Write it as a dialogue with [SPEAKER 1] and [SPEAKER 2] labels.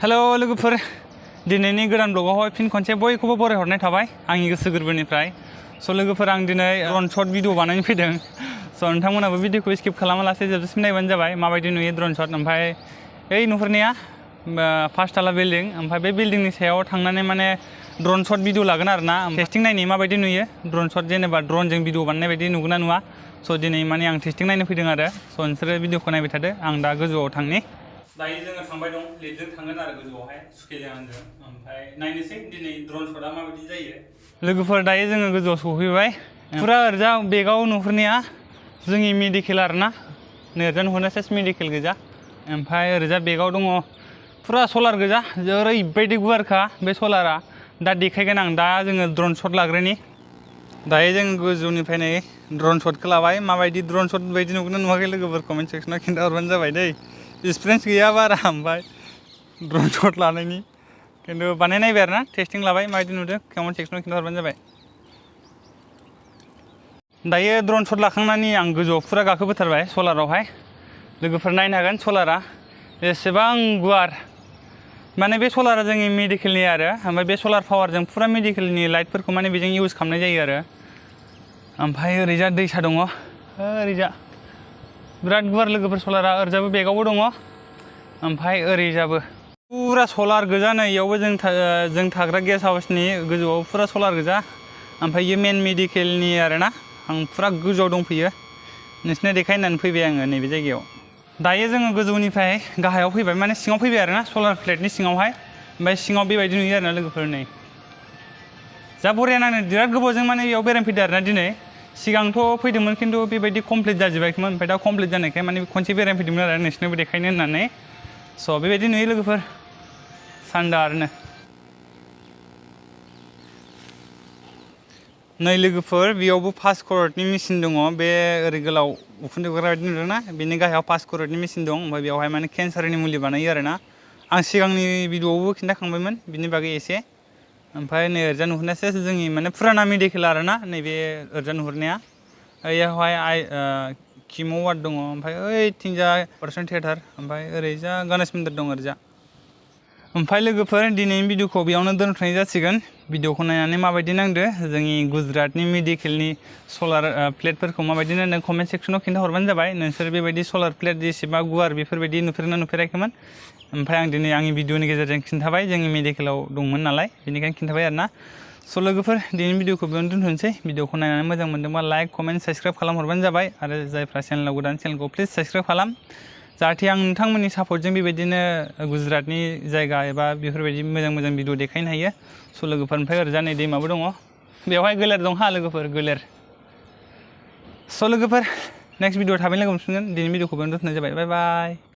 [SPEAKER 1] hello लोगोफोर दिनैनि गोदान ब्लगावहाय फिन खनसे बयखौबो बरायहरनाय थाबाय आंनि गोसो गोरबोनिफ्राय स' लोगोफोर आं दिनै ड्रन शट भिडिअ बानायनो फैदों स' नोंथांमोनाबो भिडिअखौ स्किप खालामालासे जोबजासिम नायबानो जाबाय माबायदि नुयो ड्रन शट ओमफ्राय ओइ नुहुरनाया फार्स्ट ताला बिल्डिं ओमफ्राय बे बिल्डिंनि सायाव थांनानै माने ड्रन शट भिडिअ लागोन आरोना टेस्टिं नायनो माबायदि नुयो ड्रन शट जेनेबा ड्रनजों भिडिअ बानायनाय बायदि नुगोन ना नुवा स' दिनै माने आं टेस्टिं नायनो फैदों आरो स' नोंसोरो भिडिअखौ नायबाय थादो आं दा गोजौआव थांनि दायो जोङो थांबाय दं लिफ्टजों थांगोन आरो गोजौआवहाय सुखिजों आंजों ओमफ्राय नायनोसै दिनै ड्रन शटआ माबायदि जायो लोगोफोर दायो जोङो गोजौआव सौफैबाय फुरा ओरजा बेगाव नुहुरनाया जोंनि मेडिकेल आरोना नै ओरजा नुहुरनाया सेस मेडिकेल गोजा ओमफ्राय ओरजा बेगाव दङ फुरा सलार गोजा ओरैबायदि गुवारखा बे सलारा दा देखायगोन आं दा जोङो ड्रन शट लाग्रोनि दायो जों गोजौनिफ्राय नै ड्रन शटखौ लाबाय माबायदि ड्रन शट बायदि नुगोन नुवाखै लोगोफोर कमेन्ट सेक्सनाव खिन्थाहरबानो जाबाय दै एक्सपिरियेन्स गैया बारा ओमफ्राय ड्रन शट लानायनि खिन्थु बानायनायबाय आरोना टेस्टिं लाबाय माबायदि नुदों कमेन्ट सेक्सनाव खिन्थाहरबानो जाबाय दायो ड्रन शट लाखांनानै आं गोजौआव फुरा गाखोबोथारबाय सलारावहाय लोगोफोर नायनो हागोन सलारा एसेबां गुवार माने बे सलारा जोंनि मेडिकेलनि आरो ओमफ्राय बे सलार पावारजों फुरा मेडिकेलनि लाइटफोरखौ माने बेजों इउज खालामनाय जायो आरो ओमफ्राय ओरैजा दैसा दङ ओरैजा बिराद गुवार लोगोफोर सलारा ओरैजाबो बेगावबो दङ ओमफ्राय ओरैजाबो फुरा सलार गोजा नै इयावबो जों थाग्रा गेस्ट हाउसनि गोजौआव फुरा सलार गोजा ओमफ्राय इयो मेन मेडिकेलनि आरोना आं फुरा गोजौआव दंफैयो नोंसिनो देखायनानै फैबाय आङो नैबे जायगायाव दायो जोङो गोजौनिफ्राय गाहायाव फैबाय माने सिङाव फैबाय आरोना सलार प्लेटनि सिङावहाय ओमफ्राय सिङाव बेबायदि नुयो आरोना लोगोफोर नै जा बरिया नांनो बिराद गोबावजों माने बेयाव बेरायनो फैदों आरोना दिनै सिगांथ' फैदोंमोन खिन्थु बेबायदि कमप्लिट जाजोबाखैमोन ओमफ्राय दा कमप्लिट जानायखाय माने खनसे बेरायनो फैदोंमोन आरो नोंसिनोबो देखायनो होननानै स' बेबायदि नुयो लोगोफोर सान्दा आरोनो नै लोगोफोर बेयावबो 5 कररनि मेसिन दङ बे ओरै गोलाव उखुन्दै गग्रा बायदि नुदोंना बेनि गाहायाव 5 कररनि मेसिन दं ओमफ्राय बेवहाय माने केन्सारनि मुलि बानायो आरोना आं सिगांनि भिडिअआवबो खिन्थाखांबायमोन बिनि बागै एसे ओमफ्राय नै ओरजा नुहुरनायासो जोंनि माने फुराना मेडिकेल आरोना नैबे ओरजा नुहुरनाया ओइयावहाय किम' वार्ड दङ ओमफ्राय ओइथिंजा अपारेशन थियेटार ओमफ्राय ओरैजा गणेश मन्दिर दं ओरजा ओमफ्राय लोगोफोर दिनैनि भिडिअखौ बेयावनो दोनथ'नाय जासिगोन भिडिअखौ नायनानै माबायदि नांदो जोंनि गुजरातनि मेडिकेलनि सलार प्लेटफोरखौ माबायदि नांदों कमेन्ट सेक्सनाव खिन्थाहरबानो जाबाय नोंसोर बेबायदि सलार प्लेट जेसेबा गुवार बेफोरबायदि नुफेरना नुफेराखैमोन ओमफ्राय आं दिनै आंनि भिडिअनि गेजेरजों खिन्थाबाय जोंनि मेडिकेलाव दंमोन नालाय बेनिखायनो खिन्थाबाय आरोना स' लोगोफोर दिनैनि भिडिअखौ बेयावनो दोनथ'नोसै भिडिअखौ नायनानै मोजां मोनदोंबा लाइक कमेन्ट साबस्क्राइब खालामहरबानो जाबाय आरो जायफ्रा चेनेलाव गोदान चेनेलखौ प्लिज साबस्क्राइब खालाम जाहाथे आं नोंथांमोननि सापर्टजों बेबायदिनो गुजरातनि जायगा एबा बेफोरबायदि मोजां मोजां भिडिअ देखायनो हायो स' लोगोफोर ओमफ्राय ओरैजा नै दैमाबो दङ बेवहाय गोलेर दं हा लोगोफोर गोलेर स' लोगोफोर नेक्स्ट भिडिअ थाबैनो लोगो मोनफिनगोन दिनैनि भिडिअखौ बेयावनो दोनथ'नाय जाबाय बाय बाय